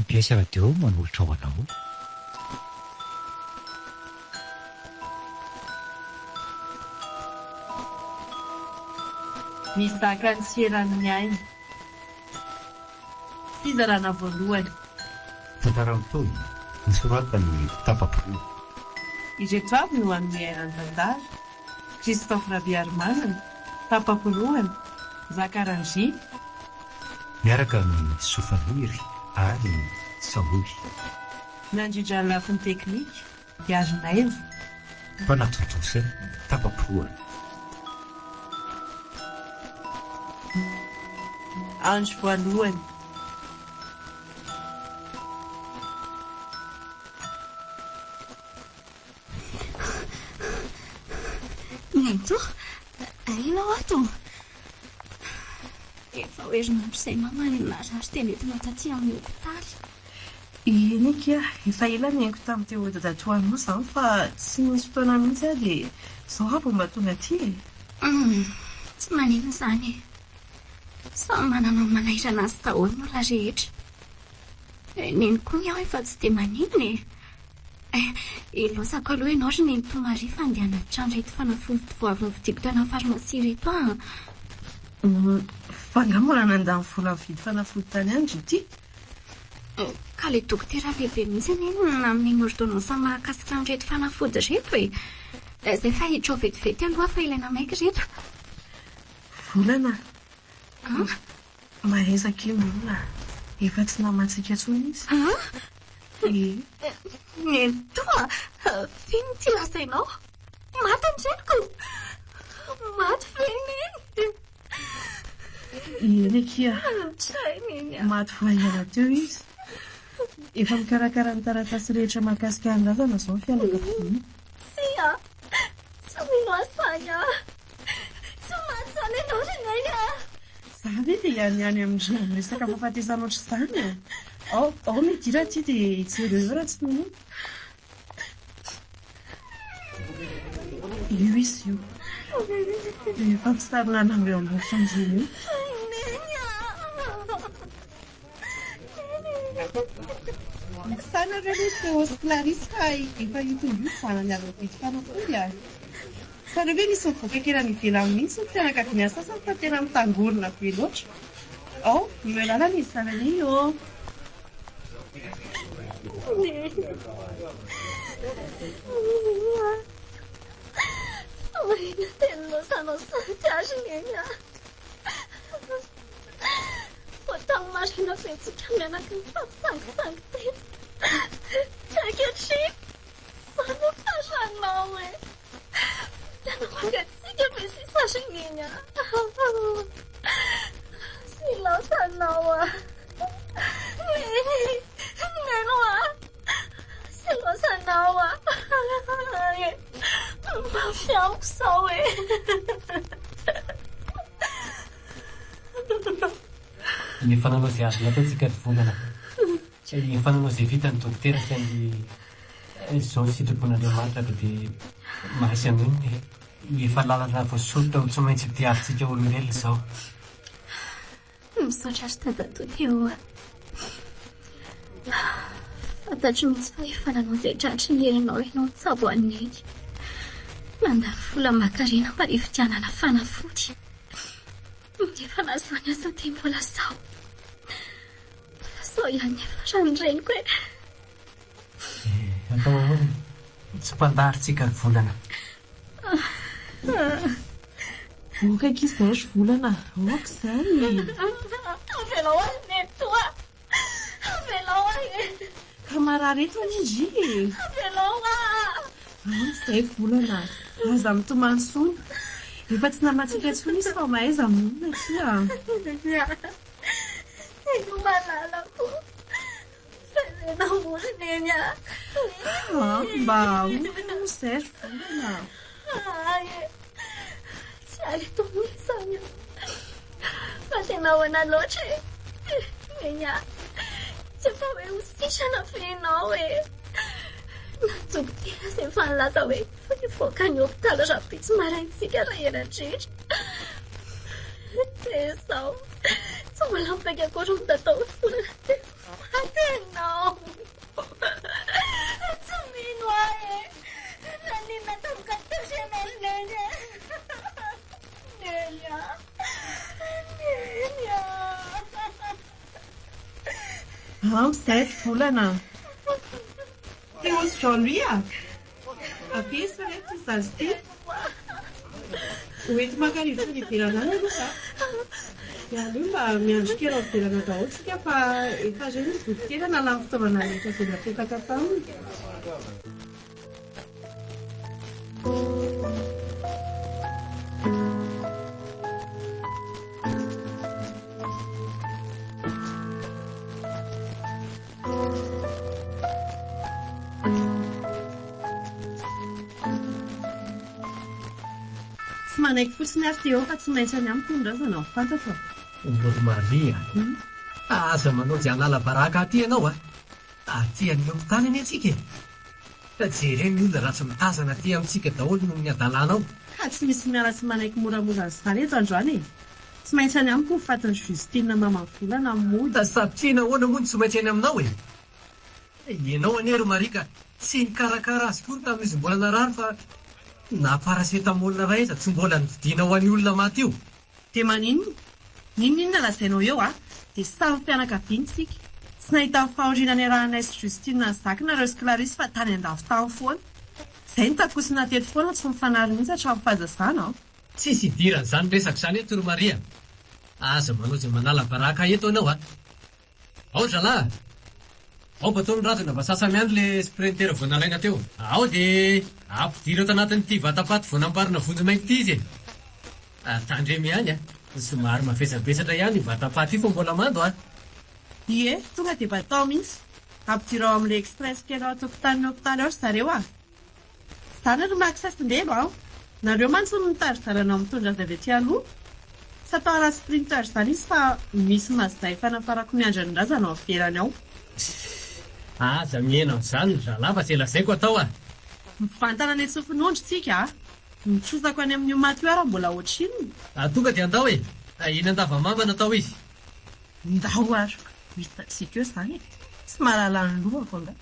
Mbs Radio manolotra ho anao. Mizaka ny tsy eran'ny aina. Fizarana voalohany. Tantara mitohy, nosoratan'i Tapa-Poroa. Ireto avy no hanome aina ny tantara, Christophe Rabearimanana, Tapa-Porohana, Nzaka Randria. Miaraka amin'i Sofaniry ary Saholy. Nandrindra ny lafiny teknika, Iarinaivo. Mpanatontosa, Tapa-Porohana. Andro voalohany. Nenitoa, ianao ato? Efa ho herinandro izay mama no narary dia nentina taty amin'ny hopitaly. Eny akia, efa ela nihaingo tamin'i Théo dadatoa anao izany fa tsy nisy fotoana mihitsy aho dia izao aho vao mba tonga aty e. Humm, tsy maninona izany e. Samy manana ny manahirana azy daholo ny olona rehetra. Neny koa ny ahy efa tsy dia maninona e. Ilaozako aloha ianao ry Nenitoa Maria fa andeha hanatitra an'ireto fanafody vao avy novidiako tany amin'ny farmasia ireto aho an. Fa angaha mbola nandany vola nividy fanafody tany ihany ry ity? Ka ilay dokotera lehibe mihitsy anie no nanome ny ordonnance mahakasika an'ireto fanafody ireto e! Izay fa hiditra ao vetivety aloha fa ilaina maika ireto. Volana An? Mahaiza akia ny olona a! Efa tsy namantsika intsony izy. An? Ee. Nenitoa a! F'inona ity lazainao? Maty ny reniko! Maty ve Neny? Eny akia. Tray Neny a! Maty vao haingana teo izy. Efa mikarakara ny taratasy rehetra mahakasika ny razana izao ny fianakaviana. Tsia! Tsy mino ahy izany aho! Tsy maty izany ianao ry Neny a! Za ve dia hianiany amin-dry amin'ny resaka fahafatesana ohatr'izany e? Ao, ao midira aty dia jereo eo raha tsy mino. Io izy io. Efa misarona anao eo ambony fandriana io. Neny a! Misaina ve ry Théo sy Clarisse fa efa io tonga io zanany avy nividy fanafody a? Fa reo ve misy mivoaka kely any ivelany mihitsy ny fianakaviana sasany fa tena mitangorona be loatra. Ao, omeo lalana izy zanany iny ô. Neny. Neny a. Fa mahina teny loza anao sady ahy ry Neny a. Vao tamin'ny maraina ve tsika mianaka nifampisangisangy teto. Ka ankehitriny, izao no faranao e. Tena mangatsiaka be sisa ry Neny a. Tsy laosanao a. Neny, Neny oa. Tsy laosanao a. Mafy amiko izao e. Efa nanao izay azo natao tsika ry Volana. Efa nanao izay vita ny dokotera saingy izao ny sitrapon'Andriamanitra ka dia mahaisy an'inona e. Efa lalana voasoritra ho tsy maintsy diavintsika olombelona izao. Misaotra ry dadatoa Théo a. Fantatro mihitsy fa efa nanao izay tratry ny herinao ianao nitsabo an'i Neny. Nandany vola aman-karena mba hividianana fanafody. Nefa na izany aza dia mbola sao. Mbola sao ihany ny hafaran'ny reniko e. Eh, atao ahoana e? Tsy mpandary tsika ry Volana. Ok akia izay ry Volana, ok izay. Avelao ahy nenitoa. Avelao ahy e. Ka marary eto anie ndry e. Avelao aho. Ampy izay Volana, aza mitomany intsony. Efa tsy namantsika intsony izy fa mahaiza monina akia. Neny malalako. Jerena moa Neny a! Ah, mba ahoana moa izay ry Volana? Hay e! Tsy hay atao mihitsy izany an! Fa tena ahoana loatra e? Neny a! Tsy efa hoe ho sitrana ve ianao e? Na ny dokotera aza efa nilaza hoe hivoaka ny hopitaly rahampitso maraintsika raha ela indrindra. Dia izao. Tsy mbola mipaika akory ny dadao volana dia maty ianao. Tsy mino aho e. Naninona tampoka teo ianao ry Neny e. Neny a. Neny a. Ampy izay ry volana a. Théo sy Jean Louis a! Avia ry reto ity zaza ity. Ho enti-maka rivotra any ivelany any aloha za. Dia aleo mba miandry kely ao ivelany ao daholo tsika fa efa re ny dokotera nalany fitaovana rehetra izay napetaka taminy. Tsy manaiky fotsiny ary Théo fa tsy maintsy any amiko ny razana ho fantatro a! Ry Maria a! Aza manao izay hanala baraka aty ianao a! Aty amin'ny hopitaly anie tsika e! Jereo ny olona raha tsy mitazana aty amintsika daholo noho ny hadalanao. Ka tsy misy miala tsy manaiky moramora an'izany eto androany e! Tsy maintsy any amiko ny fatin'i Justine maman'i Volana mody. Satria nahoana moa no tsy maintsy any aminao e? Ianao anie ry Maria ka tsy nikarakara azy akory tamin'izy mbola narary fa na paracetamol iray aza tsy mbola nividiana ho an'io olona maty io. Dia maninona? N'inon'inona lazainao eo a! Dia samy fianakaviana isika. Tsy nahita ny fahoriana niarahanay sy Justine nizaky nareo sy Clarisse fa tany andafy tany foana. Izay nitakosina teto foana tsy mifanary mihitsy hatramin'ny fahazazana an! Tsisy idiran'izany resaka izany eto ry Maria a! Aza manao izay manala baraka eto ianao a! Ao ry zalahy a! Ao bateau ny razana mba sasa miandry le sprinter vao nalaina teo. Ao de ampidiro ato anatin'ity vatapaty vao namboarina vonjimaika ity izy e! Tandremo ihany a! Somary mavesabesatra ihany io vatapaty io fa mbola mando a! Ie, tonga dia batao mihitsy. Ampidiro ao amin'ilay express kely ao an-tokotanin'ny hopitaly ao ry zareo a! Zany ry Max sy Mbelo a! Nareo mantsy no mitari-dalana mitondra azy avy aty aloha. Tsy atao à la sprinter izany izy fa misy Mazda efa nafarako miandry ny razana ao ivelany ao. Aza mihena amin'izany ry zalahy fa izay lazaiko atao a! Mivantana any Antsofinondry tsika a! Ny trosako any amin'io maty io ara mbola ohatrinona? Tonga dia andao e! Eny Andavamamba no atao izy. Ndao ary ho hitantsika eo izany e! Tsy mahalala ny lohako angaha?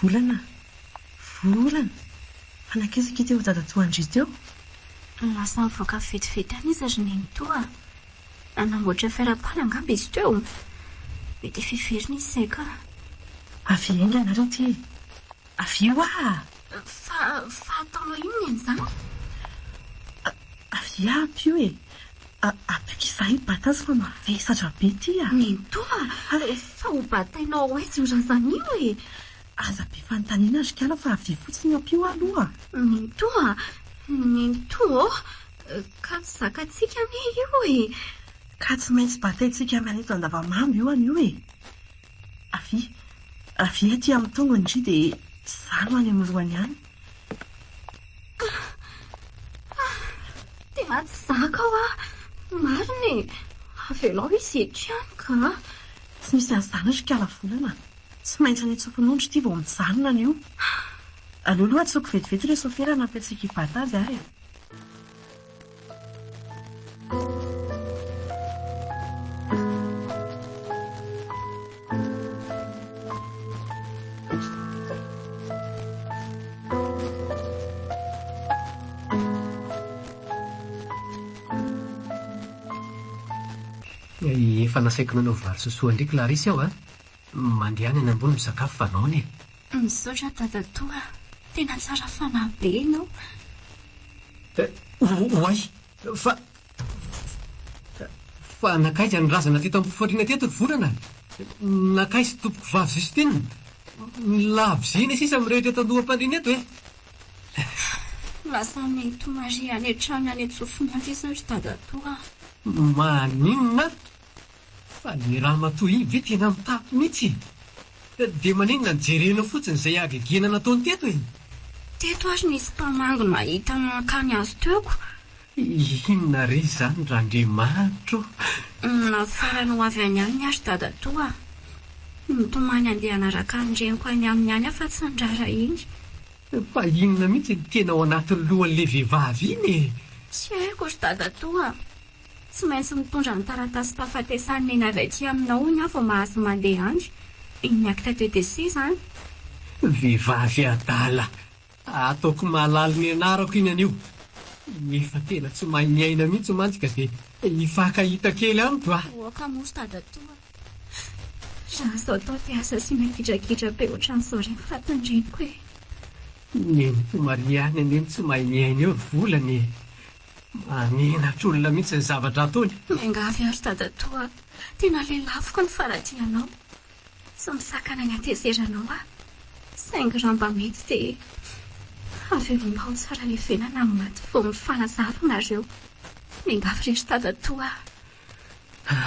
Volana, volana, fa nankaiza akia teo dadatoa Andry teo? Lasa nivoaka vetivety any izy ry nenitoa a! Nanamboatra fiara-pala angamba izy teo. Mety efa hiverina izy izay ka. Avia haingana ary aty e! Avia hoa! Fa, fa ataonao inona an'izany? Avia ampio e! Ampio izahay hibata azy fa mavesatra be ity a! Nenitoa a! Fa ho batainao ho aiza io razana io e? Aza be fanontaniana ry kala fa avia fotsiny ampio aloha. Nenitoa a! Nenitoa ô! Ka tsy zakantsika anie io e! Ka tsy maintsy bataintsika miala eto Andavamamba io anio e! Avia, avia aty amin'ny tongony ndry dia za no any amin'ny lohany any. Tena tsy zaka hoa! Marina e! Avelao izy eto ihany ka! Tsy misy an'izany ry kala volana a! Tsy maintsy any Antsofinondry ity vao mijanona anio. Aleo aloha antsoiko vetivety ilay sofera hanampy antsika hibata azy ary e! Efa nasaiko nanao vary sosoa an-dry Clarisse aho a! Mandehana any ambony misakafo fa noana e! Misaotra dadatoa a! Tena tsara fanahy be ianao. Oay! Fa, fa nankaiza ny razana teto am-pifaliana teto ry Volana? Nankaiza tompokovavy Justine? Ny labozia sisa mirehitra eto an-doham-pandriana eto e! Lasa nen'i Maria any an-trano any Antsofinandro izy ry dadatoa a! Maninona? Fa le ramatoa iny ve tena mitapy mihitsy e? Dia maninona no jerenao fotsiny izay hagegena nataony teto e? Teto ary nisy mpamangy nahita nankany azy teo ko. Inona re izany Randriamanitra o! Nafarana ho avy any aminy aho ry dadatoa a! Nitomany handeha hanaraka ny reniko any aminy any aho fa tsy niraharahiany. Fa inona mihitsy no tena ao anatin'ny lohan'ilay vehivavy iny e? Tsy haiko ry dadatoa a! Tsy maintsy mitondra ny taratasim-pahafatesan'i Neny avy aty aminao hono aho vao mahazo mandeha any. Ny acte de décès izany. Vehivavy adala! Ataoko mahalala ny anarako iny anio. Efa tena tsy mahay miaina mihitsy mantsy ka dia hifankahita kely amiko a! Aoka moa ry dadatoa a! Raha azo atao dia aza asiana gidragidra be ohatran'izao ireny fatin-dreniko e! Nenitoa Maria ihany anie no tsy mahay miaina eo ry volana e! Mahamenatra olona mihitsy ny zavatra ataony. Miangavy aho ry dadatoa a! Tena lelafiko ny faladianao. Tsy misakana ny hatezeranao aho, saingy raha mba mety dia avelao mba ho tsara levenana ny maty vao mifanazava nareo. Miangavy re ry dadatoa a!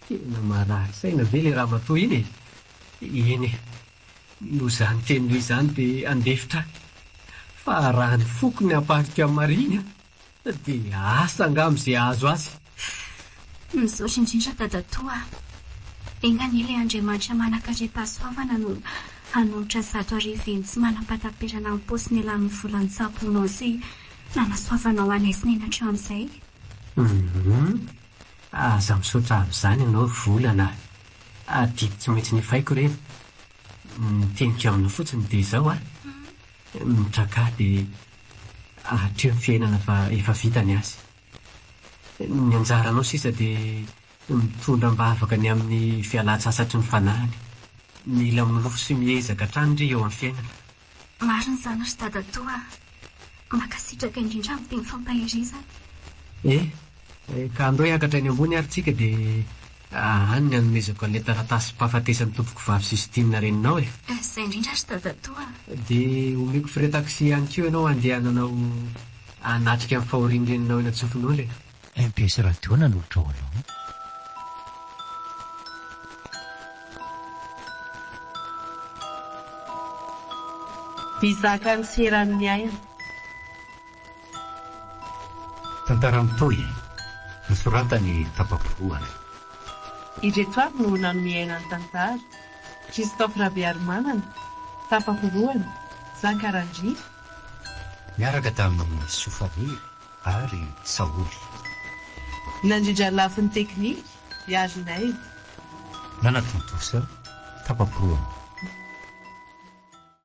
Tena marary saina ve ilay ramatoa iny e? Eny e, noho izany teninao izany dia handefitra aho. Fa raha ny foko ny hamparika an'i Maria Dia asa angamba izay hahazo azy. Misaotra indrindra dadatoa a! Enga anie ilay Andriamanitra manankarem-pahasoavana no hanonitra 1100 eny tsy manam-pahataperana amin'ny paosiny elan'ny vola nitsaboanao sy nanasoavanao anay sy neny hatramin'izay. Humm. Aza misaotra amin'izany ianao ry Volana a! Adidy tsy maintsy nefaiko ireny. Ny teniko aminao fotsiny dia izao a! Mitrakà dia hatreo ny fiainana fa efa vita ny azy. Ny anjaranao sisa dia mitondra am-bavaka ny amin'ny fialan-tsasatry ny fanahiny. Mila milofo sy miezaka hatrany re eo amin'ny fiainana. Marina izany ry dadatoa a! Mankasitraka indrindra amin'ny teny fampaherezana. Eh! Ka andao hiakatra eny ambony ary tsika dia any ny hanomezako an'ilay taratasim-pahafatesan'ny tompokovavy Justine reninao e! Izay indrindra ry dadatoa a! Dia omeko frais taxi ihany koa ianao handehananao hanatrika ny fahorian'ny reninao eny Antsofinondry e! Mbs Radio nanolotra ho anao. Mizaka ny seran'ny aina. Tantara mitohy, nosoratan'i Tapa-porohana. Ireto avy no nanome aina ny tantara, Christophe Rabearimanana, Tapa-porohana, Zaka Randria. Niaraka tamin'i Sofaniry ary Saoly. Nandrindra ny lafiny teknika, Iarinaivo. Nanatontosa, Tapa-porohana.